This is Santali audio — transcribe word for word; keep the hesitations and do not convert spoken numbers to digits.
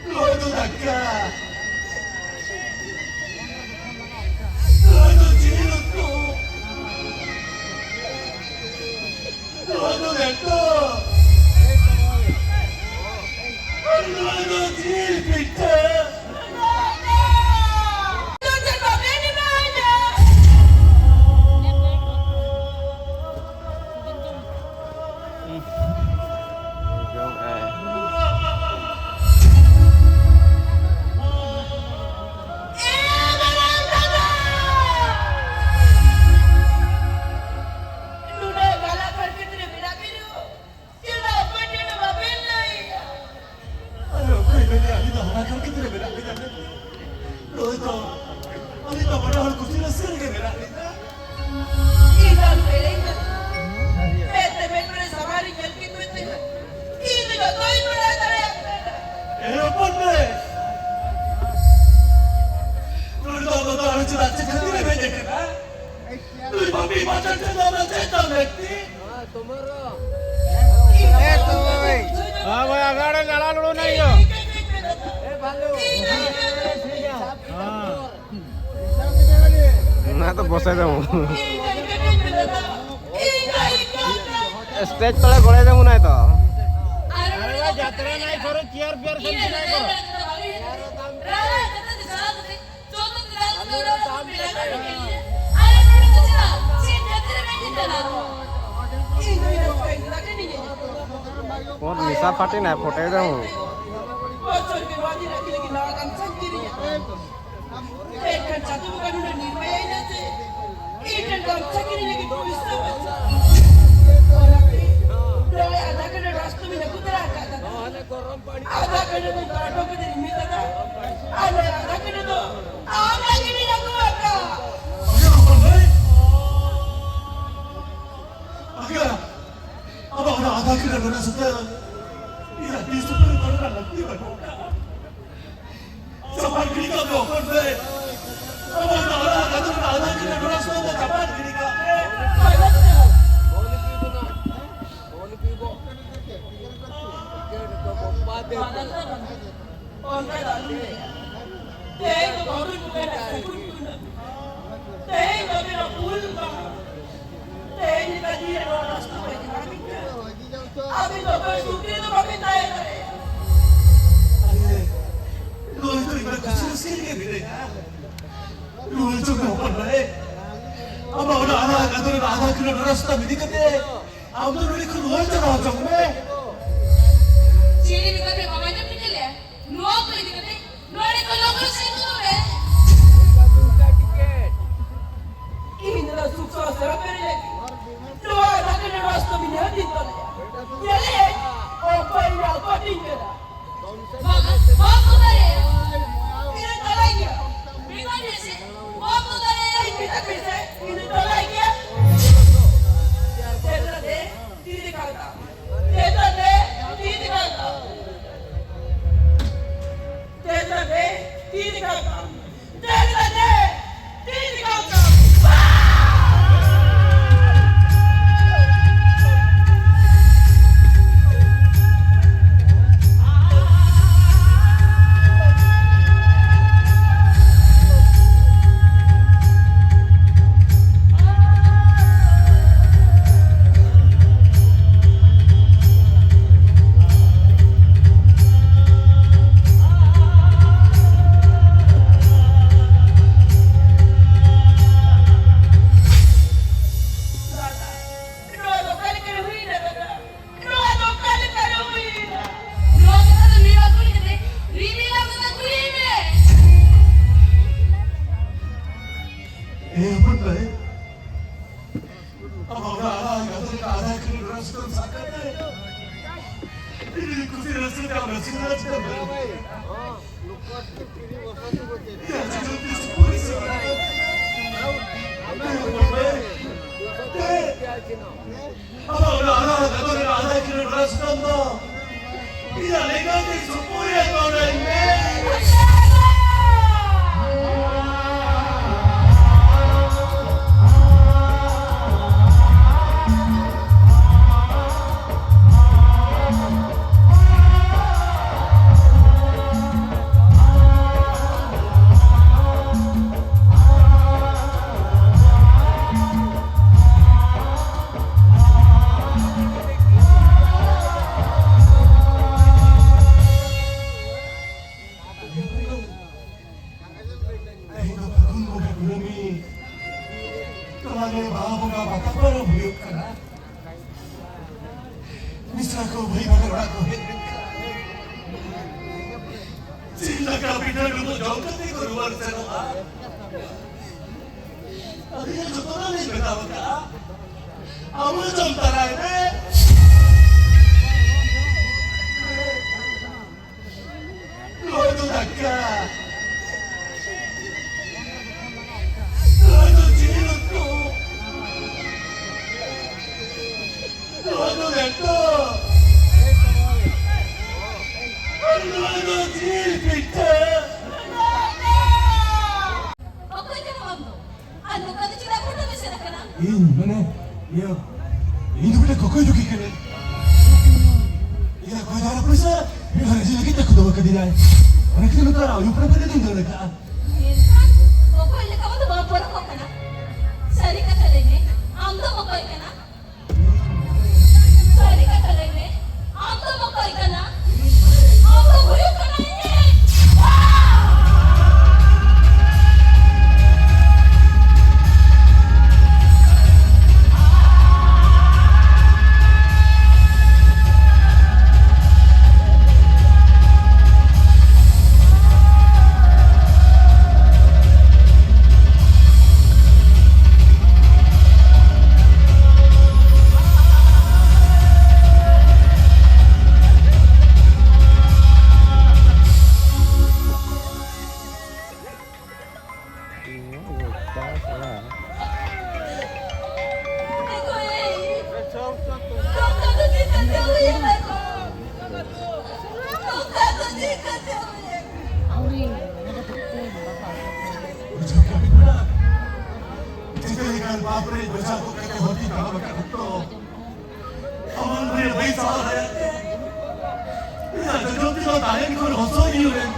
ᱱᱚᱣᱟ ᱫᱚ ᱫᱟᱠᱟ᱾ ᱱᱚᱣᱟ ᱫᱚ ᱡᱤᱞ ᱩᱛᱩ᱾ ᱱᱚᱣᱟ ᱫᱚ ᱞᱮᱴᱚ᱾ ᱱᱚᱣᱟ ᱫᱚ ᱡᱤᱞ ᱯᱤᱴᱷᱟᱹ᱾ ᱡᱚᱢ ᱟᱭ᱾ ᱟᱨ ᱚᱠᱚᱭ ᱢᱮᱱᱮ ᱟᱹᱞᱤᱧ ᱫᱚ ᱦᱟᱨᱟ ᱠᱟᱱ ᱜᱤᱫᱽᱨᱟᱹ ᱢᱮᱱᱟᱜ ᱞᱤᱧᱟ ᱢᱮᱱᱛᱮ? ᱱᱩᱭ ᱫᱚ ᱟᱹᱞᱤᱧ ᱫᱚ ᱵᱟᱱᱟ ᱦᱚᱲ ᱠᱩᱥᱤ ᱨᱟᱹᱥᱠᱟᱹ ᱨᱮᱜᱮ ᱢᱮᱱᱟᱜ ᱞᱤᱧᱟ᱾ ᱤᱧ ᱫᱚ ᱟᱢ ᱮᱲᱮᱧ ᱠᱟᱱᱟ᱾ ᱢᱮᱫ ᱛᱮ ᱢᱮᱫ ᱨᱮ ᱥᱟᱢᱟᱝ ᱨᱤᱧ ᱧᱮᱞ ᱠᱮᱫ ᱢᱮ ᱛᱮ ᱤᱧ ᱫᱚ ᱡᱚᱛᱚᱧ ᱵᱟᱲᱟᱭ ᱫᱟᱲᱮᱭᱟᱜ ᱠᱟᱱᱟ᱾ ᱮ ᱦᱚᱯᱚᱱ ᱵᱮ, ᱱᱩᱭ ᱫᱚ ᱟᱢ ᱫᱚ ᱟᱨ ᱪᱮᱫᱟᱜ ᱪᱮᱫ ᱠᱷᱟᱹᱛᱤᱨ ᱮᱢ ᱦᱮᱡ ᱟᱠᱟᱱᱟ? ᱱᱩᱭ ᱵᱟᱹᱯᱤ ᱵᱟᱪᱚᱱ ᱴᱷᱮᱱ ᱫᱚ ᱟᱢᱟᱜ ᱪᱮᱫ ᱛᱟᱢ ᱞᱟᱹᱠᱛᱤ? हाँ भाई, अगाड़े लड़ा लड़ो नहीं हो। हाँ। मैं तो बसे जाऊँ। स्टेज तले गोड़े जाऊँ नहीं तो। अरे भाई, यात्रा नहीं करो, चेयर पियर सब नहीं करो। ᱯᱚᱫ ᱢᱤᱥᱟ ᱯᱟᱴᱤ ᱱᱟᱭ ᱯᱚᱴᱮ ᱫᱮ ᱦᱩ᱾ ᱮᱱᱠᱷᱟᱱ ᱪᱟᱸᱫᱚ ᱵᱚᱸᱜᱟ ᱱᱩᱱᱟᱹᱜ ᱱᱤᱨᱢᱟᱭᱟᱭ ᱱᱟ ᱥᱮ, ᱤᱧ ᱴᱷᱮᱱ ᱜᱟᱢᱪᱷᱟ ᱠᱤᱨᱤᱧ ᱞᱟᱹᱜᱤᱫ ᱯᱩᱭᱥᱟᱹ ᱵᱟᱹᱱᱩᱜᱼᱟ᱾ ᱚᱱᱟᱛᱮ ᱱᱚᱜᱼᱚᱭ ᱟᱫᱷᱟ ᱠᱟᱴᱟ ᱨᱟᱥᱛᱟ ᱢᱮᱱᱟᱜ ᱟᱹᱜᱩ ᱫᱟᱲᱮ ᱟᱠᱟᱫ ᱛᱟᱢᱟ᱾ ᱟᱫᱷᱟ ᱠᱟᱴᱟ ᱫᱚ ᱵᱟᱨ ᱴᱟᱠᱟ ᱛᱮ ᱨᱤᱢᱤᱞ ᱞᱮᱫᱟ᱾ ᱟᱨ ᱱᱚᱣᱟ ᱟᱫᱷᱟ ᱠᱟᱴᱟ ᱫᱚ ᱟᱢ ᱞᱟᱹᱜᱤᱫ ᱤᱧ ᱟᱹᱜᱩ ᱟᱠᱟᱫ᱾ ᱟᱜᱟ, ᱟᱢᱟᱜ ᱚᱱᱟ ᱟᱫᱷᱟ ᱠᱟᱴᱟ ᱨᱮᱱᱟᱜ ᱥᱩᱛᱟᱹᱢ ᱤᱧᱟᱜ ᱛᱤ ᱥᱩᱛᱟᱹᱢ ᱨᱮ ᱫᱚᱦᱚ ᱨᱮᱱᱟᱜ ᱞᱟᱹᱠᱛᱤ ᱵᱟᱹᱱᱩᱜ ᱟᱠᱟᱫᱟ᱾ ᱥᱟᱯᱷᱟ ᱜᱤᱰᱤ ᱠᱟᱜ ᱢᱮ, ᱦᱚᱯᱚᱱ ᱵᱷᱟᱹᱭ᱾ ᱟᱫᱷᱟ ᱠᱤᱞᱳ ᱰᱷᱚᱲᱟ ᱥᱩᱛᱟᱹᱢ ᱤᱫᱤ ᱠᱟᱛᱮ ᱟᱢ ᱫᱚ ᱱᱚᱰᱮ ᱠᱷᱚᱱ ᱨᱩᱣᱟᱹᱲ ᱪᱟᱞᱟᱣ ᱦᱚᱪᱚᱜ ᱢᱮ᱾ ᱪᱮᱫ ᱮᱢ ᱢᱮᱛᱟᱫ ᱢᱮ ᱵᱟᱵᱟ? ᱟᱸᱡᱚᱢ ᱴᱷᱤᱠ ᱞᱮᱭᱟ, ᱱᱚᱣᱟ ᱠᱚ ᱤᱫᱤ ᱠᱟᱛᱮ ᱱᱚᱰᱮ ᱠᱷᱚᱱ ᱞᱚᱜᱚᱱ ᱥᱮᱱ ᱜᱚᱫᱚᱜ ᱢᱮ᱾ ᱤᱧ ᱫᱚ ᱥᱩᱠ ᱥᱟᱶ ᱥᱮᱨᱟ ᱯᱮᱨᱮ ᱞᱟᱹᱜᱤᱫ ᱱᱚᱣᱟ ᱟᱫᱷᱟ ᱠᱤᱞᱳ ᱰᱷᱚᱲᱟ ᱥᱩᱛᱟᱹᱢ ᱤᱧ ᱦᱟᱹᱴᱤᱧ ᱛᱟᱞᱮᱭᱟ᱾ ᱧᱮᱞᱮᱫ ᱚᱠᱚᱭ ᱤᱧ ᱟᱠᱚᱴᱤᱧ ᱠᱟᱱᱟ᱾ ᱵᱟᱝ, ᱵᱟᱢ ᱫᱚ ᱫᱟᱲᱮᱭᱟᱜᱼᱟ᱾ ᱤᱧ ᱫᱚ ᱪᱟᱞᱟᱜ ᱜᱮᱭᱟ᱾ ᱢᱮᱛᱟᱧ ᱢᱮᱥᱮ, ᱵᱟᱢ ᱫᱚ ᱫᱟᱲᱮᱭᱟᱜᱼᱟ᱾ ᱤᱧ ᱢᱮᱛᱟᱜ ᱢᱮᱥᱮ, ᱤᱧ ᱫᱚ ᱪᱟᱞᱟᱜ ᱜᱮᱭᱟ᱾ ᱫᱮ ᱫᱟᱫᱟ ᱫᱮ, ᱛᱤ ᱫᱮᱠᱷᱟᱣ ᱛᱟᱢ᱾ ᱫᱮ ᱫᱟᱫᱟ ᱫᱮ, ᱛᱤ ᱫᱮᱠᱷᱟᱣ ᱛᱟᱢ᱾ ᱫᱮ ᱫᱟᱫᱟ ᱫᱮ, ᱛᱤ ᱫᱮᱠᱷᱟᱣ ᱛᱟᱢ᱾ ᱱᱚᱣᱟ ᱫᱚ ᱚᱠᱟ ᱞᱮᱠᱟᱨᱮ ᱦᱩᱭᱱᱟ ᱫᱟᱫᱟ? ᱱᱚᱣᱟ ᱫᱚ ᱚᱠᱟ ᱞᱮᱠᱟᱨᱮ ᱦᱩᱭᱱᱟ? ᱱᱚᱣᱟ ᱠᱟᱛᱷᱟ ᱫᱚ ᱢᱤᱨᱟ ᱠᱩᱞᱤ ᱠᱟᱛᱮ ᱨᱤᱢᱤᱞ ᱟᱢ ᱫᱟᱫᱟ ᱠᱩᱞᱤᱭᱮ ᱢᱮ᱾ ᱮ ᱦᱚᱯᱚᱱ ᱫᱟᱹᱭ, ᱟᱢᱟᱜ ᱚᱲᱟᱜ ᱟᱲᱟᱜ ᱠᱟᱛᱮ ᱟᱫᱷᱟ ᱠᱤᱞᱳ ᱰᱷᱚᱲᱟ ᱥᱩᱛᱟᱹᱢ ᱥᱟᱵ ᱠᱟᱛᱮ ᱤᱧ ᱠᱩᱥᱤ ᱨᱟᱹᱥᱠᱟᱹ ᱛᱮ ᱟᱢ ᱨᱟᱹᱥᱠᱟᱹ ᱨᱟᱹᱥᱠᱟᱹ ᱛᱮ ᱛᱮᱦᱮᱧ ᱫᱚ ᱯᱷᱟᱹᱜᱩᱱ ᱵᱚᱸᱜᱟ ᱠᱩᱱᱟᱹᱢᱤ᱾ ᱴᱚᱞᱟ ᱨᱮ ᱵᱟᱦᱟ ᱵᱚᱸᱜᱟ ᱵᱟᱛᱟ ᱯᱚᱨᱚᱵᱽ ᱦᱩᱭᱩᱜ ᱠᱟᱱᱟ᱾ ᱢᱤᱥᱨᱟ ᱠᱚ ᱵᱷᱟᱹᱭ ᱵᱷᱟᱹᱜᱟᱹᱨ ᱚᱲᱟᱜ ᱠᱚ ᱦᱮᱡ ᱞᱮᱱᱠᱷᱟᱱ ᱡᱤᱞ ᱫᱟᱠᱟ ᱯᱤᱴᱷᱟᱹ ᱰᱩᱸᱵᱩᱜ ᱡᱚᱢ ᱠᱟᱛᱮ ᱠᱚ ᱨᱩᱣᱟᱹᱲ ᱥᱮᱱᱚᱜᱼᱟ᱾ ᱟᱹᱞᱤᱧᱟᱜ ᱡᱚᱛᱚᱱᱟᱜ ᱞᱤᱧ ᱵᱮᱱᱟᱣ ᱟᱠᱟᱫᱼᱟ, ᱟᱢ ᱦᱚᱸ ᱡᱚᱢ ᱛᱟᱨᱟᱭ ᱢᱮ᱾ ᱱᱚᱣᱟ ᱫᱚ ᱫᱟᱠᱟ᱾ ᱱᱚᱣᱟ ᱫᱚ ᱡᱤᱞ ᱩᱛᱩ᱾ ᱱᱚᱣᱟ ᱫᱚ ᱞᱮᱴᱚ᱾ ᱟᱨ ᱱᱚᱣᱟ ᱫᱚ ᱡᱤᱞ ᱯᱤᱴᱷᱟᱹ᱾ ᱚᱠᱚᱭ ᱠᱟᱱᱟᱢ ᱟᱢ ᱫᱚ? ᱟᱨ ᱱᱚᱝᱠᱟ ᱫᱚ ᱪᱮᱫᱟᱜ ᱯᱷᱳᱴᱳ ᱢᱮᱥᱮᱡ ᱟᱠᱟᱱᱟ? ᱤᱧ, ᱢᱟᱱᱮ, ᱤᱭᱟᱹ, ᱤᱧ ᱫᱚ ᱢᱤᱫᱴᱮᱱ ᱠᱚᱠᱚᱭ ᱡᱩᱠᱤ ᱠᱟᱹᱱᱟᱹᱧ᱾ ᱤᱧᱟᱹᱜ ᱠᱚᱭ ᱫᱷᱟᱨᱟ ᱯᱚᱭᱥᱟ ᱢᱤᱫ ᱦᱚᱲ ᱤᱫᱤ ᱞᱟᱹᱜᱤᱫ ᱛᱮ ᱠᱷᱩᱫᱟᱹᱣ ᱟᱠᱟᱫᱤᱧᱟᱭ᱾ ᱚᱱᱟ ᱠᱷᱟᱹᱛᱤᱨ ᱱᱚᱝᱠᱟ ᱟᱹᱭᱩᱵ ᱯᱟᱨᱚᱢ ᱠᱟᱛᱮ ᱫᱩᱧ ᱫᱟᱹᱲ ᱟᱠᱟᱜᱼᱟ᱾ ᱢᱮᱱᱠᱷᱟᱱ ᱠᱚᱠᱚᱭ ᱞᱮᱠᱟ ᱢᱟ ᱫᱚ ᱵᱟᱢ ᱯᱚᱨᱚᱠᱚᱜ ᱠᱟᱱᱟ᱾ ᱥᱟᱹᱨᱤ ᱠᱟᱛᱷᱟ ᱞᱟᱹᱭ ᱢᱮ, ᱟᱢ ᱫᱚᱢ ᱚᱠᱚᱭ ᱠᱟᱱᱟ? ᱥᱟᱹᱨᱤ ᱠᱟᱛᱷᱟ ᱞᱟᱹᱭ ᱢᱮ, ᱟᱢ ᱫᱚᱢ ᱚᱠᱚᱭ ᱠᱟᱱᱟ? ᱟᱢ ᱫᱚᱢ ᱦᱩᱭᱩᱜ ᱠᱟᱱᱟ ᱤᱧᱤᱡ᱾ ᱪᱤᱠᱟᱹ ᱞᱮᱠᱟᱱ ᱯᱟᱯ ᱨᱮ ᱵᱟᱧᱪᱟᱣ ᱠᱚ ᱠᱟᱛᱮ ᱦᱚᱨ ᱛᱤᱧ ᱛᱟᱲᱟᱢ ᱟᱠᱟᱫ ᱚᱠᱛᱚ, ᱟᱢᱟᱝ ᱫᱚᱭᱟ ᱵᱟᱹᱧ ᱥᱟᱦᱟᱣ ᱫᱟᱲᱮᱭᱟᱜ ᱛᱮ, ᱤᱧᱟᱹᱜ ᱡᱚᱡᱚᱢ ᱛᱮᱫᱚ ᱛᱟᱦᱮᱱ ᱠᱷᱚᱱ ᱦᱚᱥᱚ ᱧᱩᱨᱮᱱ᱾